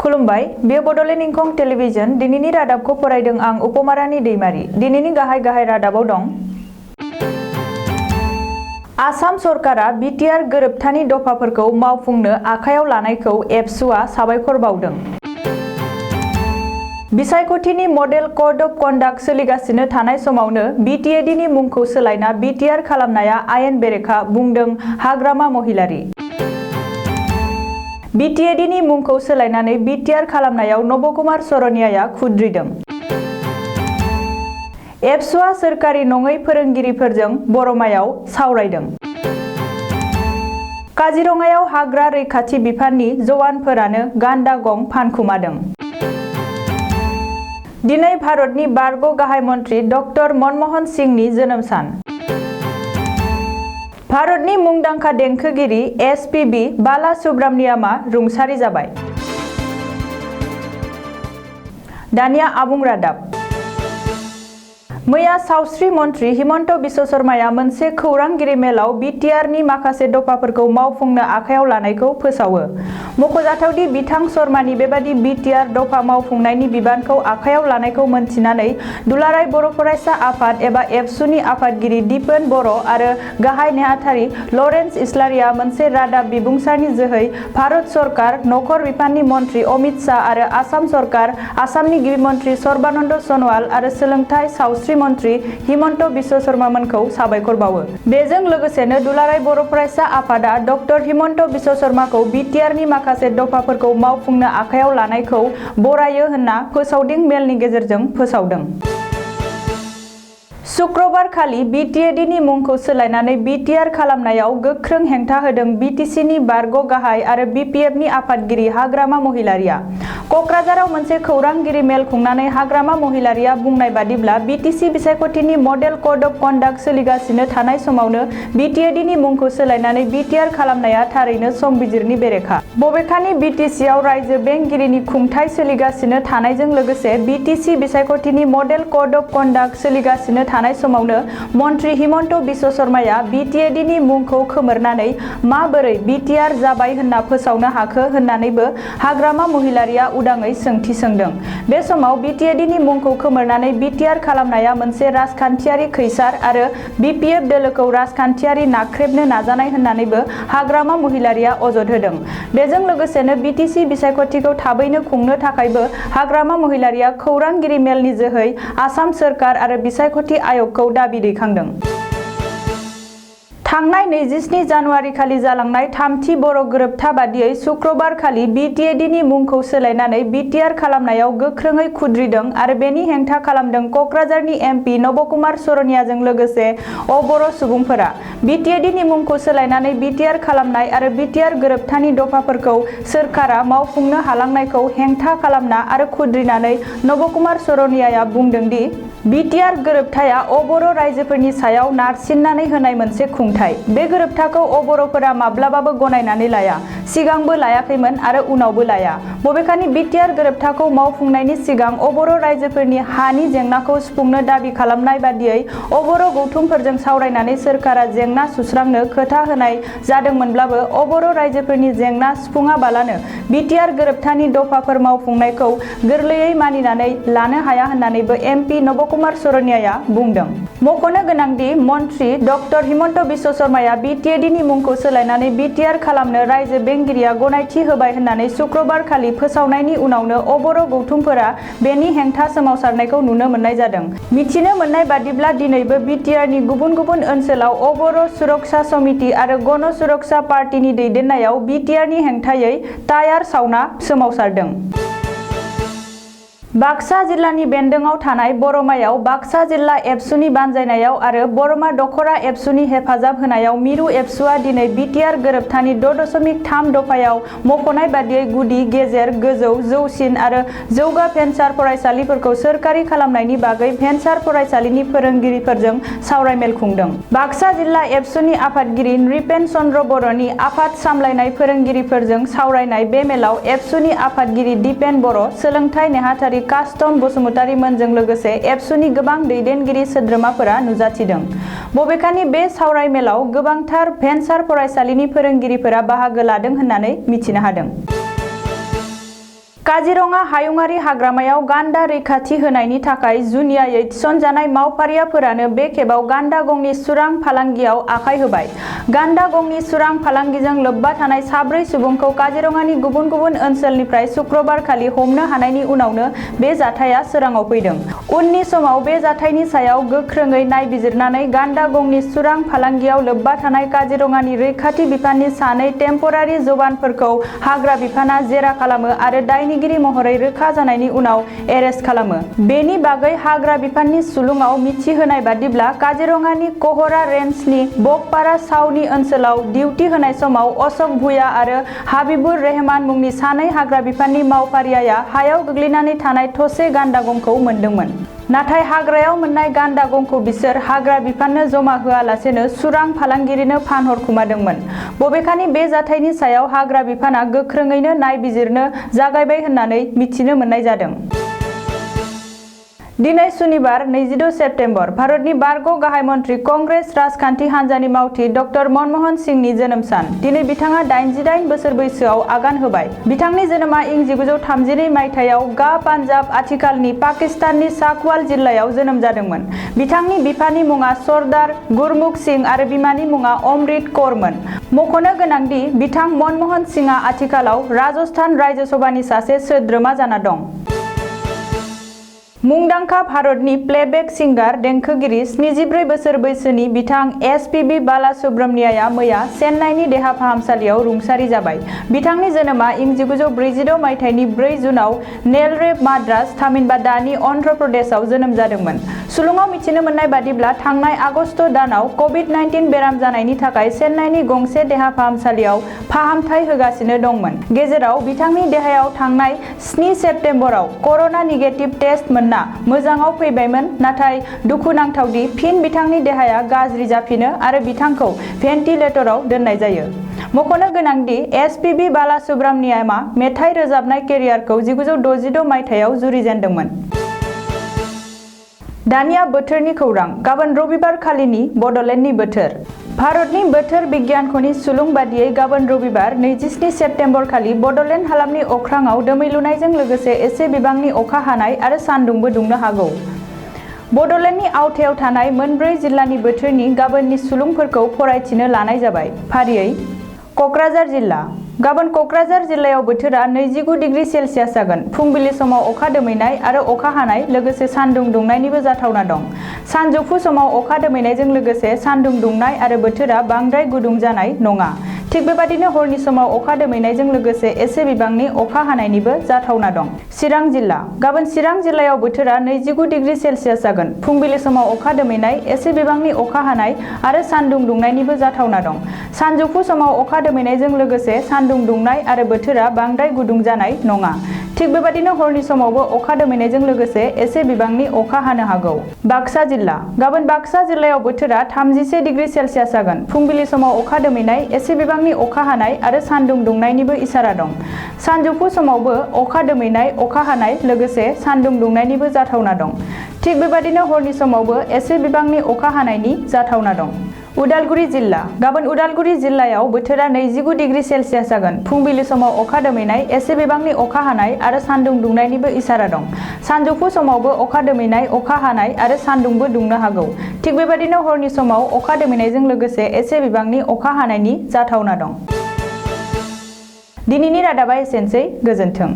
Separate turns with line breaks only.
खुलुमबाय बे बड'लेण्ड इंखं टेलिभिजन दिनैनि रादाबखौ फरायदों आं उपमारानि दैमारि। दिनैनि गाहाय रादाबाव दं। आसाम सरकारा बिटिआर गोरोबथानि दफाफोरखौ मावफुंनो आखायाव लानायखौ एबसुआ साबायखर बावदों। बिसायख'थिनि मडेल कड अफ कन्डाक्ट सोलिगासिनो थानाय समावनो बिटिएडिनि मुंखौ सोलायना बिटिआर खालामनाया आयेन बेरेखा बुंदों हाग्रामा महिलारि। बिटिएडिनि मुंखौ सोलायनानै बिटिआर खालामनायाव नबकुमार सरनियाया खुद्रिदों। एबसुआ सोरखारि नङै फोरोंगिरिफोरजों बरमायाव सावरायदों। काजिरङायाव हाग्रा रैखाथि बिफाननि जवानफोरानो गान्दा गं फानखुमादों। दिनै भारतनि बारग' गाहाय मन्त्रि डक्टर मनमोहन सिंहनि जोनोम सान। भारतनि मुंदांखा देंखोगिरि एसपिबि बाला सुब्रमण्यमआ रुंसारि जाबाय। दानिया आबुं रादाब। मैया सावस्रि मन्त्रि हिमन्त बिश्व शर्माया मोनसे खौरांगिरि मेलाव बिटिआरनि माखासे दफाफोरखौ मावफुंनो आखायाव लानायखौ फोसावो। मख'जाथावदि बिथां शर्मानि बेबादि बिटिआर दफा मावफुंनायनि बिबानखौ आखायाव लानायखौ मोनथिनानै दुलाराय बर' फरायसा आफाद एबा एबसुनि आफादगिरि दिपेन बर' आरो गाहाय नेहाथारि लरेन्स इस्लारिया मोनसे रादाब बिबुंसारनि जोहै भारत सरकार, नखर बिफाननि मन्त्रि अमित शाह आरो आसाम सरकार, आसामनि गिबि मन्त्रि सर्बानन्द सन'वाल आरो सोलोंथाइ सावस्रि मन्त्रि हिमन्त बिश्व शर्मामोनखौ साबायखर बावो। बेजों लोगोसेनो दुलाराय बर' फरायसा आफादा डक्टर हिमन्त बिश्व शर्माखौ बिटिआरनि माखासे दफाफोरखौ मावफुंनो आखायाव लानायखौ बरायो होनना फोसावदिं मेलनि गेजेरजों फोसावदों। शुक्रबारखालि बिटिएडिनि मुंखौ सोलायनानै बिटिआर खालामनायाव गोख्रों हेंथा होदों बिटिसिनि बारग' गाहाय आरो बिपिएफनि आफादगिरि हाग्रामा महिलारिया। क'क्राझाराव मोनसे खौरांगिरि मेल खुंनानै हाग्रामा महिलारिया बुंनाय बादिब्ला बिटिसि बिसायख'थिनि मडेल कड अफ कन्डाक्ट सोलिगासिनो थानाय समावनो बिटिएडिनि मुंखौ सोलायनानै बिटिआर खालामनाया थारैनो संबिजिरनि बेरेखा। बबेखानि बिटिसिआव रायजो बेंगिरिनि खुंथाय सोलिगासिनो थानायजों लोगोसे बिटिसि बिसायख'थिनि मडेल कड अफ कन्डाक्ट सोलिगासिनो थानाय समावनो मन्त्रि हिमन्त बिश्व शर्माया बिटिएडिनि मुंखौ खोमोरनानै माबोरै बिटिआर जाबाय होनना फोसावनो हाखो होननानैबो हाग्रामा महिलारिया उदाङै सोंथि सोंदों। बे समाव बिटिएडिनि मुंखौ खोमोरनानै बिटिआर खालामनाया मोनसे राजखान्थियारि खैसार आरो बिपिएफ दोलोखौ राजखान्थियारि नाख्रेबनो नाजानाय होननानैबो हाग्रामा महिलारिया अजद होदों। बेजों लोगोसेनो बिटिसि बिसायख'थिखौ थाबैनो खुंनो थाखायबो हाग्रामा महिलारिया खौरांगिरि मेलनि जोहै आसाम सोरखार आरो बिसायख'थि आय'गखौ दाबि दैखांदों। थांनाय 27 जानुवारिखालि जालांनाय थामथि बर' गोरोबथा बादियै शुक्रबारखालि बिटिएडिनि मुंखौ सोलायनानै बिटिआर खालामनायाव गोख्रोङै खुद्रिदों आरो बेनि हेंथा खालामदों क'क्राझारनि एमपि नबकुमार सरनियाजों लोगोसे अबर' सुबुंफोरा। बिटिएडिनि मुंखौ सोलायनानै बिटिआर खालामनाय आरो बिटिआर गोरोबथानि दफाफोरखौ सोरखारा मावफुंनो हालांनायखौ हेंथा खालामना आरो खुद्रिनानै नबकुमार सरनियाया बुंदों दि बिटिआर गोरोबथाया अबर' रायजोफोरनि सायाव नारसिननानै होनाय मोनसे खुंथाय। बे गोरोबथाखौ अबर'फोरा माब्लाबाबो गनायनानै लाया, सिगांबो लायाखैमोन आरो उनावबो लाया। बबेखानि बिटिआर गोरोबथाखौ मावफुंनायनि सिगां अबर' रायजोफोरनि हानि जेंनाखौ सुफुंनो दाबि खालामनाय बादियै अबर' गौथुमफोरजों सावरायनानै सोरखारा जेंना सुस्रांनो खोथा होनाय जादोंमोनब्लाबो अबर' रायजोफोरनि जेंना सुफुङाबालानो बिटिआर गोरोबथानि दफाफोर मावफुंनायखौ गोरलैयै मानिनानै लानो हाया होननानैबो एमपि नबकुमार सरनियाया बुंदों। मख'नो गोनांदि मन्त्रि डक्टर हिमन्त बिश्व शर्माया बिटिएडिनि मुंखौ सोलायनानै बिटिआर खालामनो रायजो बेंगिरिया गनायथि होबाय होननानै शुक्रबारखालि फोसावनायनि उनावनो अबर' गौथुमफोरा बेनि हेंथा सोमावसारनायखौ नुनो मोननाय जादों। मिथिनो मोननाय बादिब्ला दिनैबो बिटिआरनि गुबुन गुबुन ओनसोलाव अबर' सुरक्षा समिति आरो गण सुरक्षा पार्टीनि दैदेननायाव बिटिआरनि हेंथायै टायार सावना सोमावसारदों। बाक्सा जिल्लानि बेन्दोंआव थानाय बरमायाव बाक्सा जिल्ला एबसुनि बानजायनायाव आरो बरमा दखरा एबसुनि हेफाजाब होनायाव मिरु एबसुआ दिनै बिटिआर गोरोबथानि 6.3 दफायाव मख'नाय बादियै गुदि, गेजेर, गोजौ, जौसिन आरो जौगा भेन्सार फरायसालिफोरखौ सोरखारि खालामनायनि बागै भेन्सार फरायसालिनि फोरोंगिरिफोरजों सावरायमेल खुंदों। बाक्सा जिल्ला एबसुनि आफादगिरि नृपेन चन्द्र बर'नि आफाद सामलायनाय फोरोंगिरिफोरजों सावरायनाय बे मेलाव एबसुनि आफादगिरि दिपेन बर', सोलोंथाइ नेहाथारि कास्टम बसुमतारी मोनजों लोगोसे एबसुनि गोबां दैदेनगिरि सोद्रोमाफोरा नुजाथिदों। बबेखानि बे सावरायमेलाव गोबांथार भेन्सार फरायसालिनि फोरोंगिरिफोरा बाहागो लादों होननानै मिथिनो हादों। काजिरङा हायुङारि हाग्रामायाव गान्दा रैखाथि होनायनि थाखाय जुनियायै थिसनजानाय मावफारियाफोरानो बे खेबाव गान्दा गंनि सुरां फालांगियाव आखाइ होबाय। गान्दा गंनि सुरां फालांगिजों लोब्बा थानाय 4 सुबुंखौ काजिरङानि गुबुन गुबुन ओनसोलनिफ्राय शुक्रबारखालि हमनो हानायनि उनावनो बे जाथाया सोराङाव फैदों। उननि समाव बे जाथायनि सायाव गोख्रोङै नायबिजिरनानै गान्दा गंनि सुरां फालांगियाव लोब्बा थानाय काजिरङानि रैखाथि बिफाननि 2 टेम्परारि जवानफोरखौ हाग्रा बिफाना जेरा खालामो आरो दायनिगिरि महरै रोखा जानायनि उनाव एरेस्ट खालामो। बेनि बागै हाग्रा बिफाननि सुलुङाव मिथिहोनाय बादिब्ला काजिरङानि कहरा रेन्जनि बकपारा सावनि ओनसोलाव डिउटि होनाय समाव अशक भुया आरो हाबिबुर रहमान मुंनि 2 हाग्रा बिफाननि मावफारियाया हायाव गोग्लैनानै थानाय थसे गान्दा गंखौ मोनदोंमोन। नाथाय हाग्रायाव मोननाय गान्दा गंखौ बिसोर हाग्रा बिफाननो जमा होआलासेनो सुरां फालांगिरिनो फानहरखुमादोंमोन। बबेखानि बे जाथायनि सायाव हाग्रा बिफाना गोख्रोङैनो नायबिजिरनो जागायबाय होननानै मिथिनो मोननाय जादों। दिनै सुनिबार 26 सेप्तेम्बर भारतनि बारग' गाहाय मन्थ्रि कंग्रेस राजखान्थि हान्जानि मावथि डक्टर मनमोहन सिंहनि जोनोम सान। दिनै बिथाङा 88 बोसोर बैसोआव आगान होबाय। बिथांनि जोनोमा इं 1932 मायथाइयाव गा पान्जाब आथिखालनि पाकिस्ताननि साकवाल जिल्लायाव जोनोम जादोंमोन। बिथांनि बिफानि मुङा सरदार गुरमुख सिंह आरो बिमानि मुङा अमृत कौरमोन। मख'नो गोनांदि बिथां मनमोहन सिंहआ आथिखालाव राजस्थान रायजो सभानि सासे सोद्रोमा जाना दं। मुंदांखा भारतनि प्लेबेक सिंगार देंखोगिरि 74 बोसोर बैसोनि बिथां एस.पि.बि. बालासुब्रमण्यमआ मैया चेन्नाईनि देहा फाहामसालियाव रुंसारि जाबाय। बिथांनि जोनोमा इं 1946 मायथाइनि 4 जुनआव नेलरे माद्रास, थामहिनबा दानि अन्ध्र प्रदेशआव जोनोम जादोंमोन। सुलुङाव मिथिनो मोननाय बादिब्ला थांनाय आगस्ट दानाव कभिड-19 बेराम जानायनि थाखाय चेन्नाईनि गंसे देहा फाहामसालियाव फाहामथाय होगासिनो दंमोन। गेजेराव बिथांनि देहायाव थांनाय 7 सेप्तेम्बराव कर'ना निगेटिभ टेस्ट मोनना मोजाङाव फैबायमोन। नाथाय दुखुनांथावदि फिन बिथांनि देहाया गाज्रि जाफिनो आरो बिथांखौ भेन्टिलेटराव दोननाय जायो। मख'नो गोनांदि एस.पि.बि. बालासुब्रमण्यमआ मेथाइ रोजाबनाय केरियारखौ 1966 मायथाइयाव जुरिजेनदोंमोन। दानिया बोथोरनि खौरां। गाबोन रबिबार खालिनि बड'लेण्डनि बोथोर। भारतनि बोथोर बिगियानख'नि सुलुं बादियै गाबोन रबिबार 27 सेप्तेम्बर खालि बड'लेण्ड हालामनि अख्राङाव दोमैलुनायजों लोगोसे एसे बिबांनि अखा हानाय आरो सान्दुंबो दुंनो हागौ। बड'लेण्डनि आवथायाव थानाय मोनब्रै जिल्लानि बोथोरनि गाबोननि सुलुंफोरखौ फरायथिनो लानाय जाबाय। फारियै क'क्राझार जिल्ला। गाबोन क'क्राझार जिल्लायाव बोथोरा 29 डिग्री सेल्सियास जागोन। फुंबिलि समाव अखा दोमैनाय आरो अखा हानाय लोगोसे सान्दुं दुंनायनिबो जाथावना दं। सानजौफु समाव अखा दोमैनायजों लोगोसे सान्दुं दुंनाय आरो बोथोरा बांद्राय गुदुं जानाय नङा। थिग बेबादिनो हरनि समाव अखा दोमैनायजों लोगोसे एसे बिबांनि अखा हानायनिबो जाथावना दं। चिरां जिल्ला। गाबोन चिरां जिल्लायाव बोथोरा 29 डिग्री सेल्सियास जागोन। फुंबिलि समाव अखा दोमैनाय, एसे बिबांनि अखा हानाय आरो सान्दुं दुंनायनिबो जाथावना दं। सानजौफु समाव अखा दोमैनायजों लोगोसे सान्दुं दुंनाय आरो बोथोरा बांद्राय गुदुं जानाय नङा। थिग बेबादिनो हरनि समावबो अखा दोमैनायजों लोगोसे एसे बिबांनि अखा हानो हागौ। बाक्सा जिल्ला। गाबोन बाक्सा जिल्लायाव बोथोरा 31 डिग्री सेल्सियास जागोन। फुंबिलि समाव अखा दोमैनाय, एसे बिबांनि अखा हानाय आरो सान्दुं दुंनायनिबो इसारा दं। सानजौफु समावबो अखा दोमैनाय, अखा हानाय लोगोसे सान्दुं दुंनायनिबो जाथावना दं। थिग बेबादिनो हरनि समावबो एसे बिबांनि अखा हानायनि जाथावना दं। उदालगुरि जिल्ला। गाबोन उदालगुरि जिल्लायाव बोथोरा 29 डिग्री सेल्सियास जागोन। फुंबिलि समाव अखा दोमैनाय, एसे बिबांनि अखा हानाय आरो सान्दुं दुंनायनिबो इसारा दं। सानजौफु समावबो अखा दोमैनाय, अखा हानाय आरो सान्दुंबो दुंनो हागौ। थिग बेबादिनो हरनि समाव अखा दोमैनायजों लोगोसे एसे बिबांनि अखा हानायनि जाथावना दं। दिनैनि रादाबा एसेनोसै। गोजोन्थों।